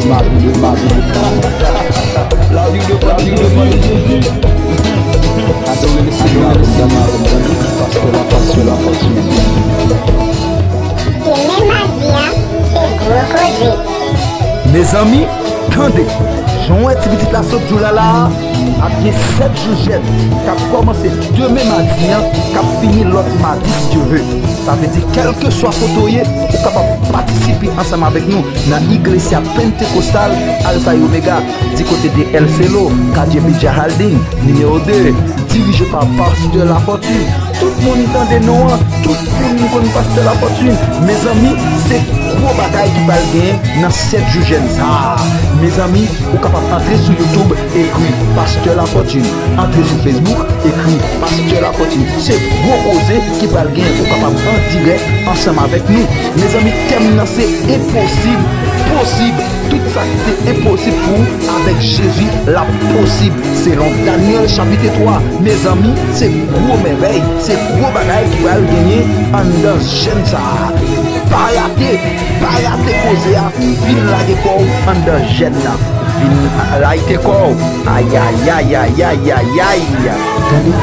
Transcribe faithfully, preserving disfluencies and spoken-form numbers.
Mari de mari. Lari de mari de mari. Adore le Seigneur, adore le Seigneur. Pastè Lafortune, pastè Lafortune. Demen madi a, se gwo koze. Mezanmi, tande, jan w wè ti pitit la sot di w la la a, ap gen sèt jou jèn k ap kòmanse demen madi an, k ap fini lòt madi, si Dye ve. Sa vle di, kèlkeswa kote w ye, ou kapab patisipe ansanm avèk nou nan Iglesia Pentecostal Alpha et Omega, di kote de El Celo, katye Beja Halding, nimewo de, dirije pa Pastè Lafortune. Tout moun tande non an, tout moun konn Pastè Lafortune. Mezanmi, se gwo bagay ki pral genyen nan sèt jou jèn sa a. Mezanmi, ou kapab antre sou YouTube, ekri Pastè Lafortune. Antre sou Facebook, ekri Pastè Lafortune. Se gwo koze ki pral genyen. Ou kapab an dirèk ansanm avèk nou. Mezanmi, tèm nan se enposib, posib. Tout sa ki te enposib pou ou, avèk Jezi, l ap posib. Selon Danyèl chapit twa, mezanmi, se gwo mèvèy, se gwo bagay ki pral genyen anndan jèn sa a. Pa rate, pa rate koze a, vin lage kò w anndan jèn nan. Vin layite kò w. Ayayayayayayay. Tande.